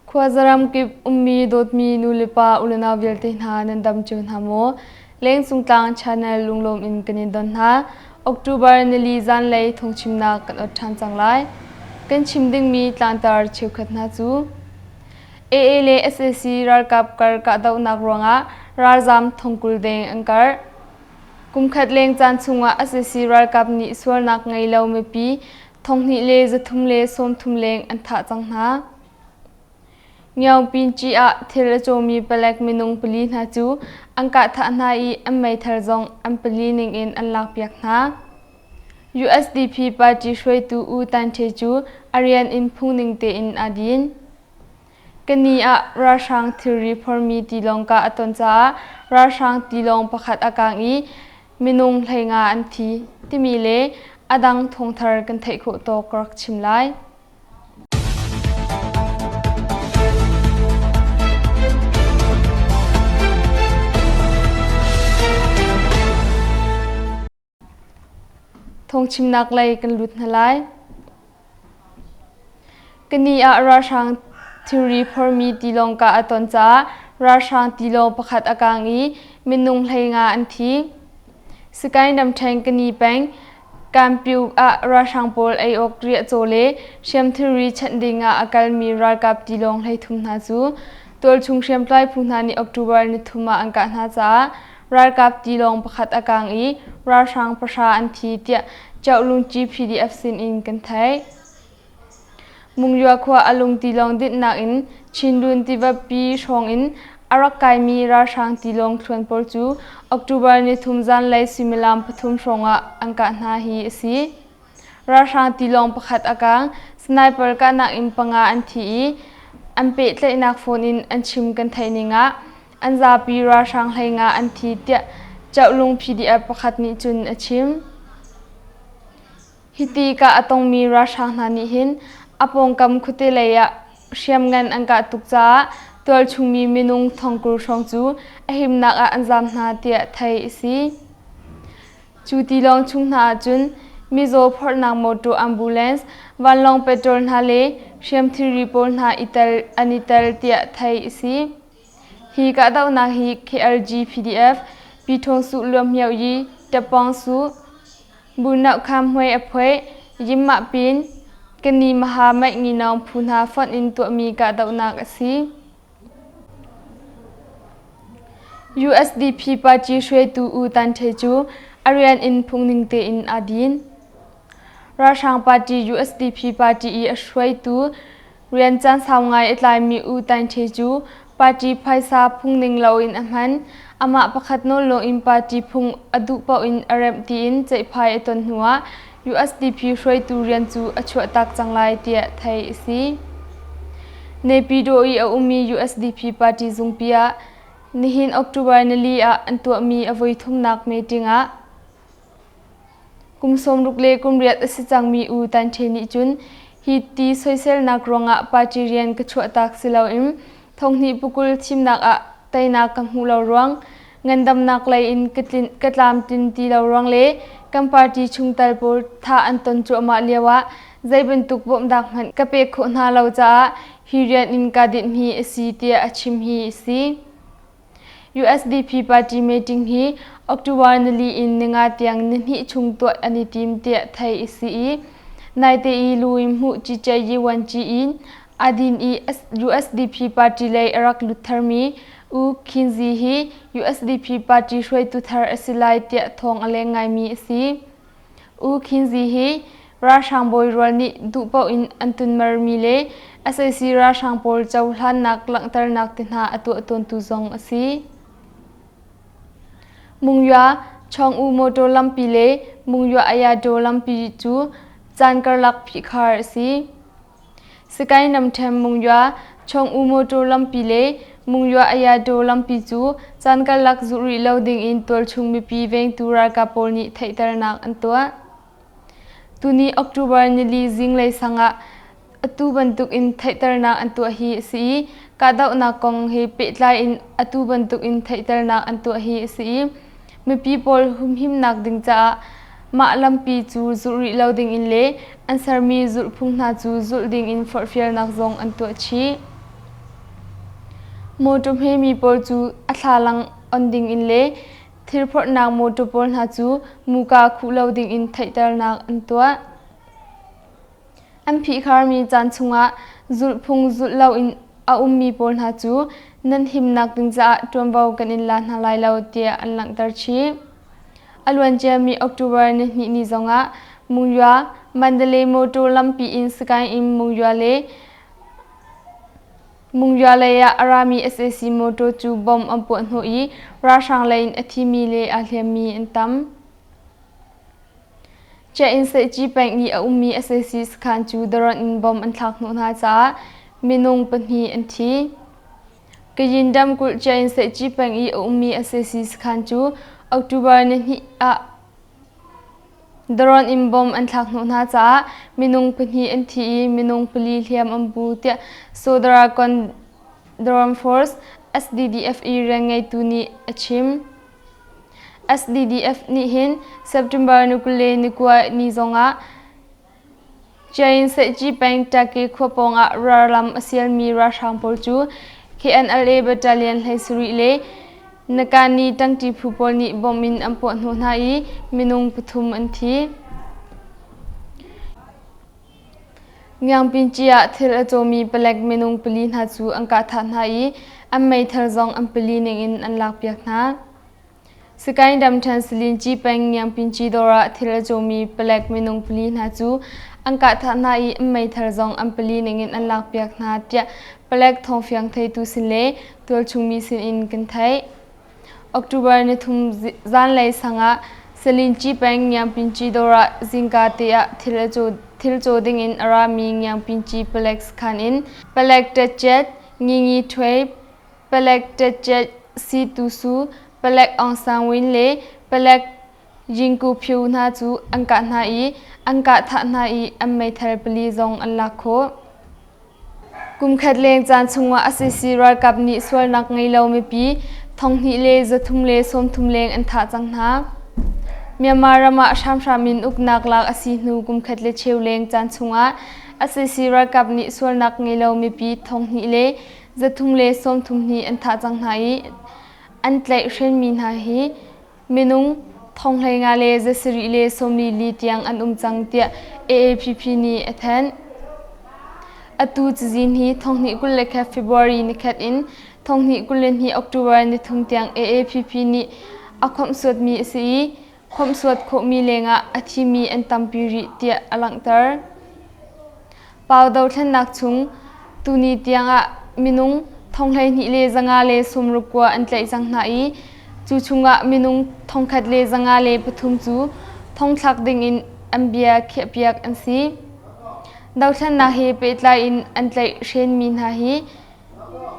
Khuazaram kip ummi dawtmi nulepa ulenau vialte hna nan dam cio hna maw? Lengcung Tlang Channel lunglawm in kan in don hna. October nili zanlei phungchimnak kan ot ṭhan cang lai. Kan chim dingmi tlangtar cheukhat hna cu AA le sac ralkap kar kahdohnak ruangah ralzaam thongkul deng an karh. Kumkhat leng caan chungah sac ralkap nih sualnak ngei lo mipi 2 le 330 leng an thah cang hna. Ngiaungpinci ah thil a cawmi palek minung pali hna cu an kahthah hna i an meithal zong an pali ningin an lakpiak hna. USDP party hruaitu U Tan Htwe cu a rian in phungning tein aa din. Kani ah ralhrang thilri phormi tilawng kah a ton caah ralhrang tilawng pakhat a kang i minung 15 an thi timi le a dang thawngthar kan theih khawh tawk ka rak chim lai. Phungchimnak lei kan lut hna lai. Kani ah ralhrang thilri phormi tilawng kah a ton caah ralhrang tilawng pakhat a kang i minung 15 an thi. Sakae ramṭhen Kani peng Kanpyu ah ralhrang pawl ei awk riahcaw le hriam thilri chanh ding ah a kalmi ralkap tilawng 33 hna cu tualchung hriamtlai phu hna nih October nithum ah an kah hna caah ralkap tilawng pakhat a kang i ralhrang pahra an thi tiah Kyaukhlungci PDF sinin kan theih. Mungyua khua a lung tilawng dinhnak in Chinlun tivapi hrawng in a rak kaimi ralhrang tilawng thluan pawl cu October nithum zanlei suimilam pathum hrawngah an kah hna hi a si. Ralhrang tilawng pakhat a kang, sniper kahnak in panga an thi i an pehtlaihnak phone in an chim kan theih ning ah an zapi ralhrang 15 an thi tiah Kyaukhlung PDF pakhat nih cun a chim. Hiti kah a tongmi ralhrang hna nih hin a pawngkam khuate lei ah hriamngan an kah tuk caah tualchungmi minung thongkul hrawng cu a himnak ah an zaam hna tiah theih a si. Cu tilawng chung hna ahcun mizaw phorhnak mawṭaw ambulance, vanlawng petrol hna le hriam thilri pawl hna an i tel tiah theih a si. Hi kahdohnak hi KLG PDF, Pyithawng Suh Luamhmioh Yi, Tapawng Suh, Bunoh Kham Hmuai a phoih, Yinmah Pin, Kani Maha Maih Nginawng phu hna fonh in tuahmi kahdohnak a si. USDP party hruaitu U Tan Htwe cu a rian in phungning tein aa din. Ralhrang party USDP party i a hruaitu rian caan sau ngai a tlaimi U Tan Htwe cu party phaisa phungning loin a hman. Amah pakhat nawl lawngin party phung a duh paoh in a remh tiin ceihphai a ton hnuah USDP hruaitu rian cu a chuahtak cang lai tiah theih a si. Naypyidaw i a ummi USDP party zungpi ah nihin October nili ah an tuahmi a voithumnak meeting ah kum 60 le kum riat a si cangmi U Tan Htwe nih cun hi ti soiselnak ruangah party rian ka chuahtak si loin thonghnih pukul thimnak ah teinak ka hmuh lo ruang ngandamnak lei in ka tlamtlin ti lo ruang le kan party chungtel pawl thah an ton cuahmah lio ah zei bantuk bawmhnak hmanh ka pek khawh hna lo caah hi rian in kaa dinh hi a si tiah a chim hi a si. USDP party meeting hi October nili in ninga tiang nihnih chung tuah an i tim tiah theih a si i naite i Louis Hmuh Cice Wan Ci in Adin i USDP party lei a rak lut tharmi U Khin Zi hi USDP party hruaitu thar a si lai tiah thawng a leng ngaimi a si. U Khin Zi hi ralhrang bawi rual nih duh paoh in an tunmermi le sac ralhrang pawl cohlannak langhternak te hna a tuah tawntu zong a si. Mungya Chawng-U motor lampi le Mungya Ayadaw lampi cu caan karlak phihkhar a si. Sakae Namṭhem Mungya Chawng-U motor lampi le Mungya Ayadaw lampi cu caan karlak zulh rih lo dingin tualchung mipi vengtu ralkap pawl nih theihternak an tuah. Tuni October nili zinglei sang ah atu bantukin theihternak an tuah hi a si i kahdohnak kong he pehtlai in atu bantukin theihternak an tuah hi a si i mipi pawl humhimnak ding caah mah lampi cu zulh rih lo dingin le an sermi zulhphung hna cu zulh dingin forhfialnak zong an tuah chih. Mawṭaw hmemi pawl cu a thlalang on dingin le thilphorhnak mawṭaw pawl hna cu muka khuh lo dingin theihternak an tuah. An phihkharmi caan chungah zulhphung zulh loin a ummi pawl hna cu nan himnak ding caah ṭuanvo kan in la hna lai lo tiah an langhter chih. A luanciami October nihnih ni zongah Monywa, Mandalay motor lampi in Sagaing in Monywa le Monywa lei ah a rami sac motor cu bomb an puah hnawh i ralhrang lei in a thimi le aa hliammi an tam. Chiah-inn Sehci peng i a ummi sac sakhan cu drone in bomb an thlak hnawh hna caah minung pahnih an thi. Kayin ramkulh Chiah-inn Sehci peng i a ummi sac sakhan cu October nihnih ah drone in bomb an thlak hnawh hna caah minung pahnih an thi i minung pali hliam an pu tiah Sodara Drone Force SDDF i rianngeitu nih a chim. SDDF nih hin September ni 21 ni zongah Chiain Sehci peng Taki khua pawngah ralram a sialmi ralhrang pawl cu KNLA Battalion 17 le Nakani ṭangṭi phu pawl nih bomb in an puah hnawh hna i minung pathum an thi. Ngiangpinci ah thil a cawmi palek minung pali hna cu an kahthah hna i an meithal zong an pali ningin an lakpiak hna. Sagaing ramṭhen Salinci peng Ngiangpinci dawr ah thil a cawmi palek minung pali hna cu an kahthah hna i an meithal zong an pali ningin an lakpiak hna tiah palek thawngfiang theitu sin le tualchungmi sinin kan theih. October nithum zanlei sang ah Salinci peng Ngiangpinci dawr ah zingka te ah thil caw dingin a rami Ngiangpinci palek sakhan in palek ṭetṭet Ngingi Htwe, palek ṭetṭet Si Tu Su, palek Aung San Win le palek Yingku Phyu hna cu an kah hna i an kah thah hna i an meithal pali zong an lak khawh. Kumkhat leng caan chungah sac ralkap nih sualnak ngei lo mipi 2,330 leng an thah cang hna. Myanmar ram ah hramhram in uknak lak a si hnu kumkhat le cheu leng caan chungah sac ralkap nih sualnak ngei lo mipi 2,332 an thah cang hna i an tlaihhrenmi hna hi Minung thonghleinga le zasarih le sawmli li tiang an um cang tiah AAPP nih a thanh. Atu cazin hi 2021 February nikhat in 2022 October nithum tiang AAPP nih a khawmhsuatmi a si i khawmhsuat khawhmi lengah a thimi an tampi rih tiah a langhter. Pau dothlennak chung tuni tiangah minung 12 le 569 an tlaih cang hna i cu chungah minung 1000 le 503 cu thongthlak dingin an bia khiahpiak an si. Dothlennak he pehtlai in an tlaih hrenmi hna hi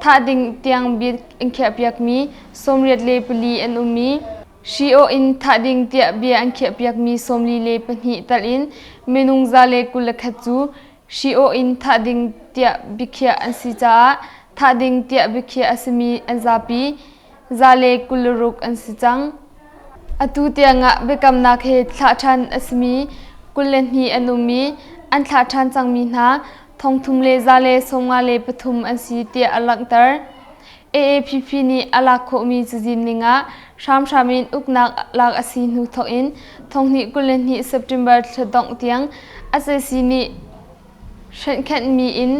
thah ding tiang bia an khiahpiakmi 84 an um i Hri-aw in thah ding tiah bia an khiahpiakmi 42 tal in minung 121 cu hri-aw in thah ding tiah biakhiah an si caah thah ding tiah biakhiah a simi an zapi 126 an si cang. Atu tiangah biakamnak he thlah ṭhan a simi 22 an um i an thlah ṭhan cangmi hna thongthum le 153 an si tiah a langhter. AAPP nih a lak khawhmi cazin ning ah hramhram in uknak lak a si hnu thawk in 2022 September thla dongh tiang sac nih hrenkhenhmi in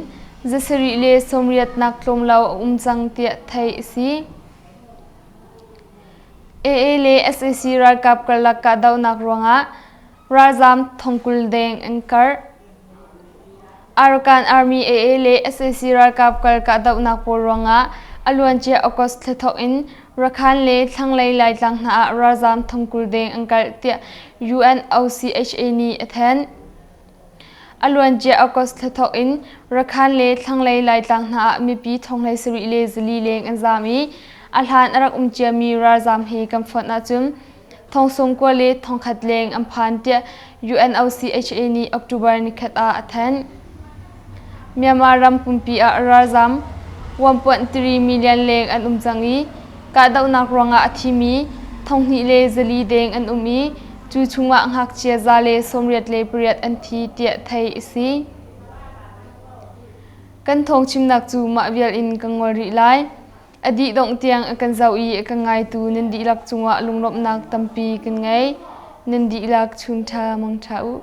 zasarih le sawmriatnak tlawm lo a um cang tiah theih a si. AA le sac ralkap karlak kahdohnak ruangah ralzaam thongkul deng an karh. Arakan Army AA le sac ralkap kal kahdohnak pawl ruangah a luancia August thla thawk in Rakhan le thlanglei Laitlang hna ah ralzaam thongkul deng an kalh tiah UNOCHA nih a thanh. A luancia August thla thawk in Rakhan le thlanglei Laitlang hna ah mipi thonghlei sarih le zali leng an zaam i a hlan a rak um ciami ralzaam he kan fonh ahcun Thongsung kua le thongkhat leng an phan tiah UNOCHA nih October nikhat ah a thanh. Myanmar ram pumpi ah ralzam 1.3 million leng an um cang i kahdohnak ruangah a thimi thonghnih le zali deng an um i cu chungah ngakchia za le 88 an thi tiah theih a si. Kan thawngchimnak cu mah vial in kan ngol rih lai. A dih dongh tiang a kan zoh i a kan ngaitu nan dihlak cungah lunglawmhnak tampi kan ngei. Nan dihlak chun ṭha mang ṭha u.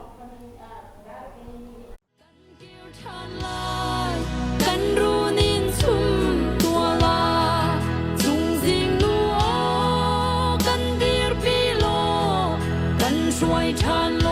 Kan runin chum tua la Chungzing nu aw kan dirpi law kan hruai ṭhan.